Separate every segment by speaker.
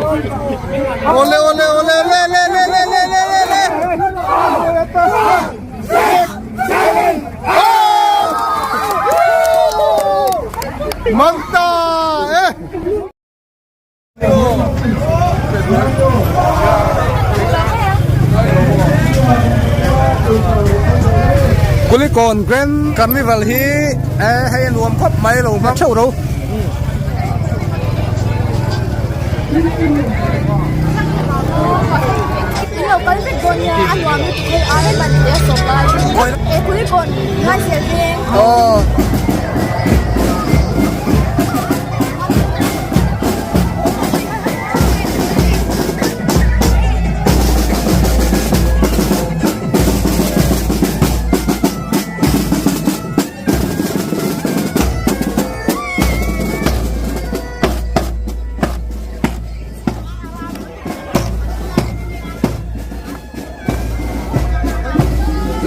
Speaker 1: Ole ole ole le le le le le le le le. Manta e. Kulikawn Grand Carnival hi eh hei a nuam khawp mai lo hmang theuh ro. Aw.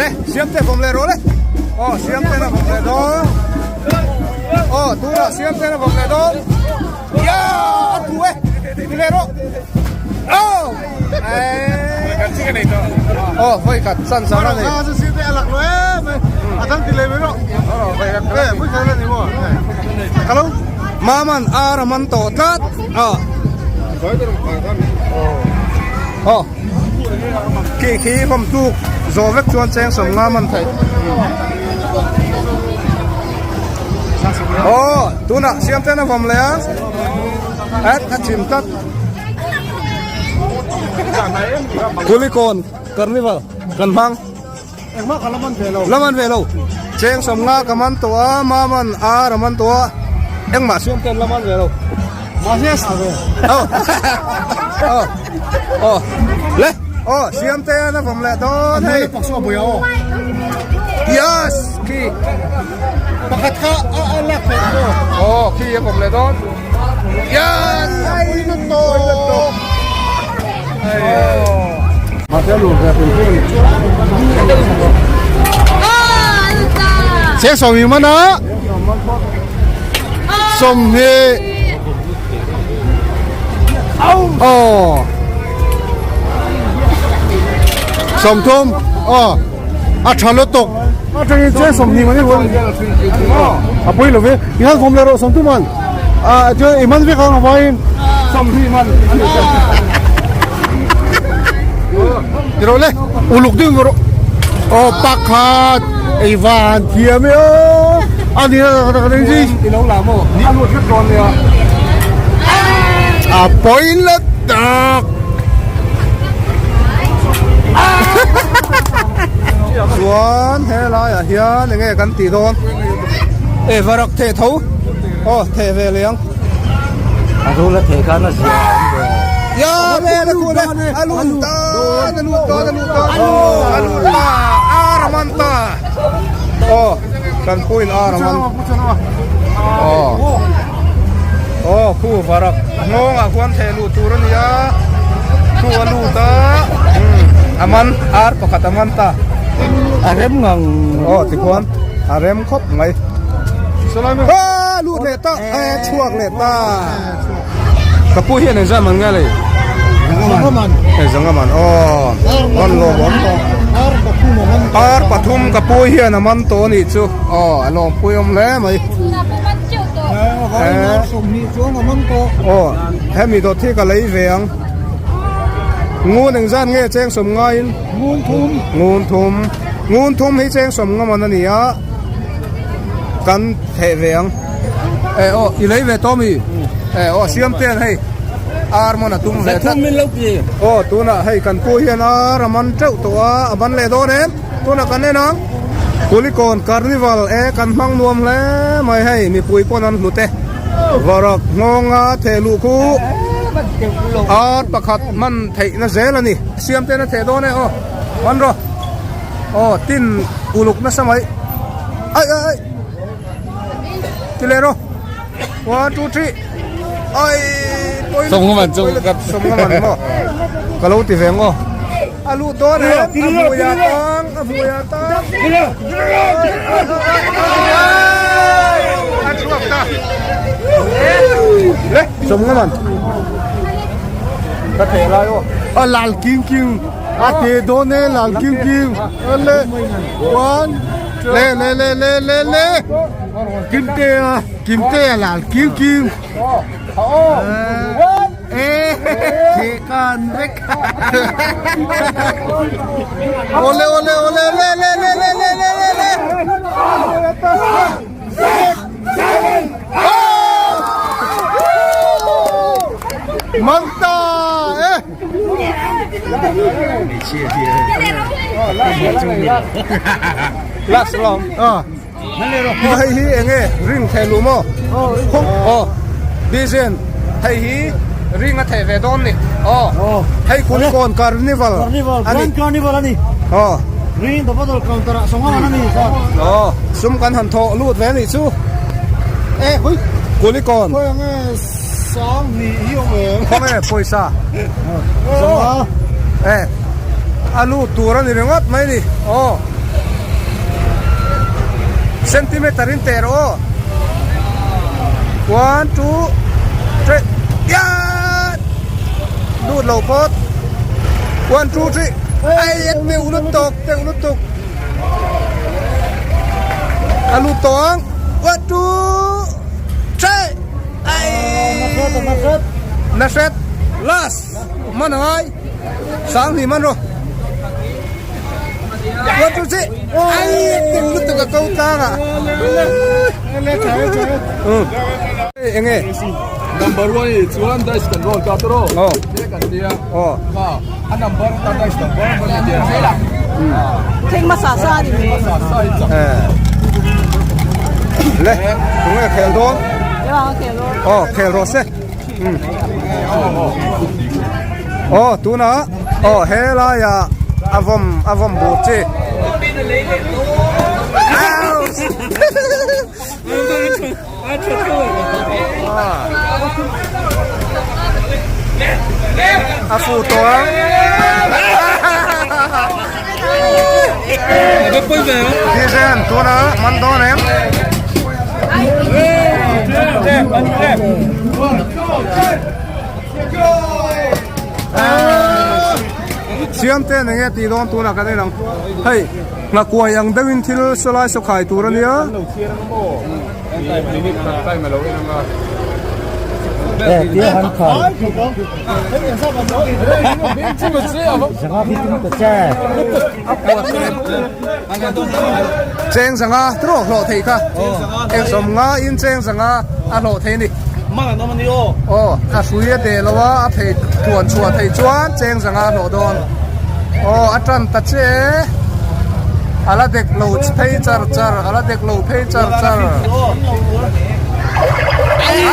Speaker 1: Le siam te vawm leh rawh le aw siam te na vawm leh dawn aw tunah siam te na vawm leh dawn ya a thu e ti leh rawh aw aw vawi khat chan chang a ni Maman ar a man tawh tlat a aw khi khi vawm tuk zawh vek chuan cheng sawm nga man theih aw tunah siam ten a vawm leh a et a chim tlat Kulikawn carnival kan hmang.
Speaker 2: Engmah ka la man ve lo.
Speaker 1: La man ve lo. Cheng sawmnga ka man tawh a, Maman ar a man tawh a, engmah siam ten la man ve lo.
Speaker 2: Mahse sa ve.
Speaker 1: Oh. Oh. Oh. Le. Oh, siam te na vawm leh dawn hei.
Speaker 2: Paksu a buia aw.
Speaker 1: Yes, khi.
Speaker 2: Pakhat kha a a lak leh aw.
Speaker 1: Oh, khi a vawm leh dawn. Yes.
Speaker 2: Ai na to.
Speaker 1: Cheng sawmi man a sawmhnih aw sawmthum aw a tha lutuk
Speaker 2: a tangin cheng sawmhnih man i huan a pawi lo ve i han vawm leh rawh sawmthum man a chuan i man vek ang a vaiin
Speaker 1: sawmhnih man ti rawh le uluk ding rawh
Speaker 2: aw pakhat ei van thiam e aw a ni
Speaker 1: i lo la maw a lut vek dawn nia
Speaker 2: a pawi la tak
Speaker 1: Chuan helaiah hian enge kan tih dawn e varak theh tho aw theh ve leh ang.
Speaker 3: A rul a theh khan a zia awm ve.
Speaker 1: Ya le le ku le a lut tan a lut tan a lut tan a lut ta ar a man ta aw kan puin ar a man aw aw khu varak nghawngah khuan theh luh tur a ni a khu a lut a a man ar pakhat a man ta
Speaker 3: a rem ngang
Speaker 1: aw tikhuan a rem khawp mai a lut leh ta e chhuak leh ta ka pu hian engzah man nge lei e zanga man aw man lawm awm ar pathum ka pu hian a man tawh a nih chu aw a lawmpui awm hle mai aw hemi dawt hi ka lei ve ang ngun engzat nge cheng sawm ngaiin
Speaker 2: ngun thum
Speaker 1: ngun thum ngun thum hi cheng sawm nga man a ni a kan theh ve ang e aw i lei ve tawh mi e aw siam ten hei ar man a tum ve tlat aw tunah hei kan pu hian ar a man teuh tawh a a ban leh dawn em tunah kan en ang Kulikawn carnival e kan hmang nuam hle mai hei mipui pawn an hlut e varak nghawnga theh luh khu ar pakhat hman theihna zel a ni siam ten a theh dawn e aw man rawh aw tin uluk nasa mai ai ai ai ti leh rawh 1 2 3 ai pawih sawmnga man maw ka lo ti ve ang aw. A lut dawn em? A hmui a tang, a hmui a tang. A chhuak ta. Le, sawm nga man. Ka theh lai aw.
Speaker 2: A lal kim kim a te dawn e lal kim kim le one le le le le le le kim te a kim te a lal kim kim e the kan vek ole ole ole le le le le le le le Mangta e.
Speaker 1: Last lawm.
Speaker 2: Ah.
Speaker 1: Aw hei hi eng nge ring theh luh maw? Aw Bizen hei hi ring a theh ve dawn ni. Aw hei Kulikawn Carnival a ni.
Speaker 2: Grand Carnival a ni.
Speaker 1: Aw.
Speaker 2: Ring the bottle counter ah sawng a ni.
Speaker 1: Aw sum kan han thawh lut ve a nih chu.
Speaker 2: E hui.
Speaker 1: Kulikawn.
Speaker 2: Khawi ang nge sang hnih hi awm em?
Speaker 1: Khawnge pawisa.
Speaker 2: Sawng a.
Speaker 1: E a lut tur a ni ringawt mai ni. Aw. Centimeter in teh rawh aw. One two three yaaat lut lo phawt. One two three ai a teuh lutuk teuh lutuk a lut tawh ang one two three ai na hret last man angai sang hnih man rawh. One two three ai teuh lutuk a ko tlang ah. Eng nge?
Speaker 4: Number 1 hi chuan dice kan roll ta tawh
Speaker 1: Aw.
Speaker 4: Te kan tia.
Speaker 1: Aw.
Speaker 4: Kha a number ta dice number man ni tia.
Speaker 5: Theng hmasa sa ni.
Speaker 4: Hmasa sa hi chak.
Speaker 1: Eh. Le, tunge khel dawn?
Speaker 5: Khel dawn.
Speaker 1: Aw, khel rawh se. Aw tunah aw he laiah a vawm a vawm bur chi. A fu tawh ang. Tizen tunah man dawn em? Siam te eng nge tih dawn tunah kan en ang hei nghakuai ang deuhin thil saw lai saw khai tur a nia. Cheng zanga trawk hlawh thei kha eng sawm nga in cheng zanga a hlawh thei a ni aw a hrui a deh lo a a phei tluan chhuah thei chuan cheng zanga a hlawh dawn aw a tan ta che a la dek lo phei char char a la dek lo phei char char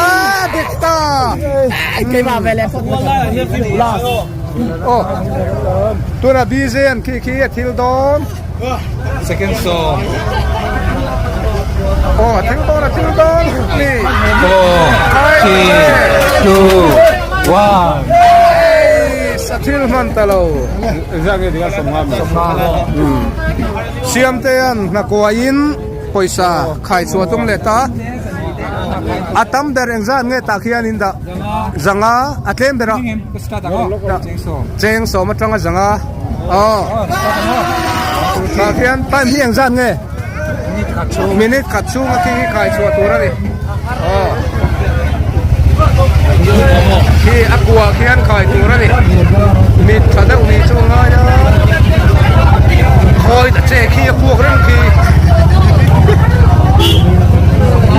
Speaker 1: a dek ta. Aw tuna BJ an khi khi a thil dawn
Speaker 4: Second song
Speaker 1: Aw a thil dawn a thil dawn ni
Speaker 4: Four three two one
Speaker 1: Ei sa thil hman ta lo Siamtea'n hnakuaiin pawisa khaichhuah tum leh ta a tam ber engzat nge tah khian in dah. Zanga a tlem ber a cheng sawm atanga zanga aw tah khian time hi engzat nge minute khat chhung a khi hi khai chhuah tur a ni aw khi a kuah khian khai tur a ni mit tha deuh ni chu a ngai a khawi ta che khi a puak reng khi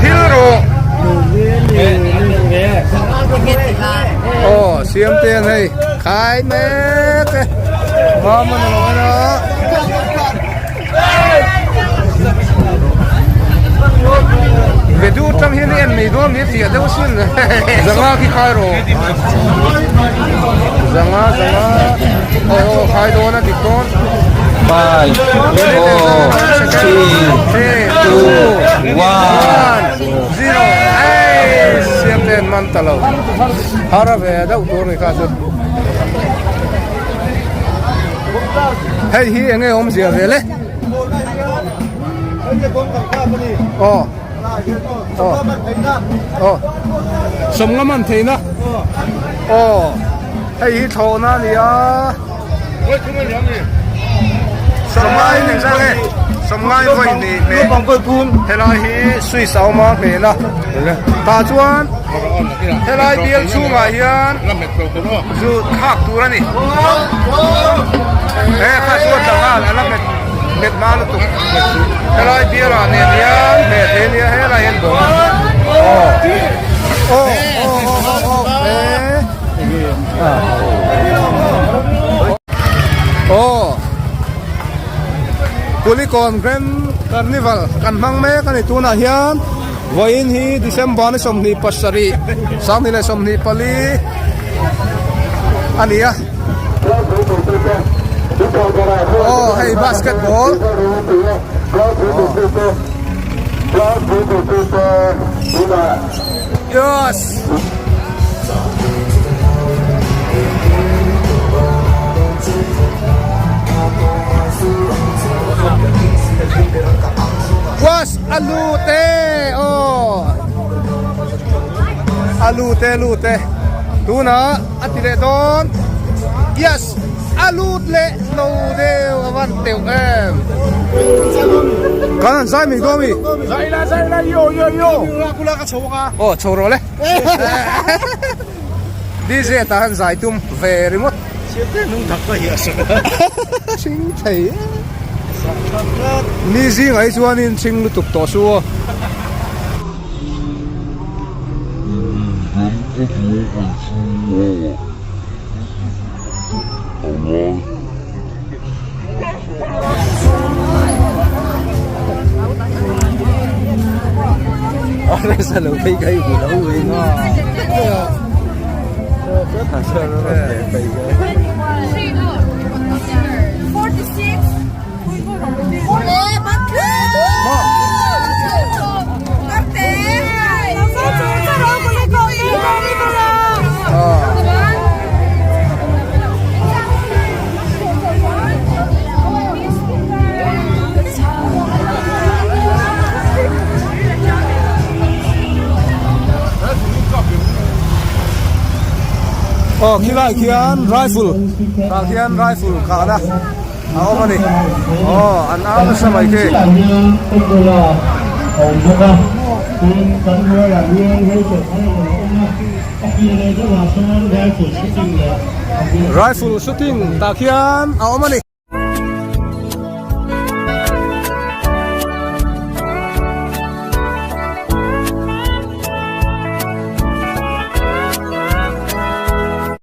Speaker 1: thil rawh. Aw siam te an hei khai mek e mam an lo en a vedu tang hian en mai dawn mai fiah deuh sin zanga khi khai rawh zanga zanga aw khai dawn a dik dawn
Speaker 3: 5 4 3 2 1
Speaker 1: Zero ei siam ten man ta lo har a ve deuh tur ni kha chu hei hi enge awmzia ve le aw aw aw sawmnga man theihna aw. Hei hi thlawhna a ni a. Sawmngai eng zat nge? Sawmngai vawi hnih hmeh. Helai hi Swiss a awm a hmehna. Tah chuan helai bial chhungah hian zu thlak tur a ni. He kha chu a tla nghal a la hmet hmet hma lutuk. Helai bialah nen hian hmeh thei a nia helai hian bawng a aw aw aw aw aw e. Aw Kulikawn Grand Carnival kan hmang mek a ni tunah hian vawiin hi December ni 27 2024 a ni a aw hei basketball Yes. Was a lut e aw a lut e lut e tunah a ti leh dawn yes a lut leh lo deuh a van teuh em kan han zai mai dawn mi
Speaker 2: zai la zai la yo yo yo
Speaker 1: Aw chho rawh le DJ tah han zai tum ve ringawt chhing thei ni zingah hi chuanin chhing lutuk tawh su aw. Aw khilai khian rifle tah khian rifle kahna a awm a ni aw an au nasa mai khi. Rifle shooting tah khian a awm a ni.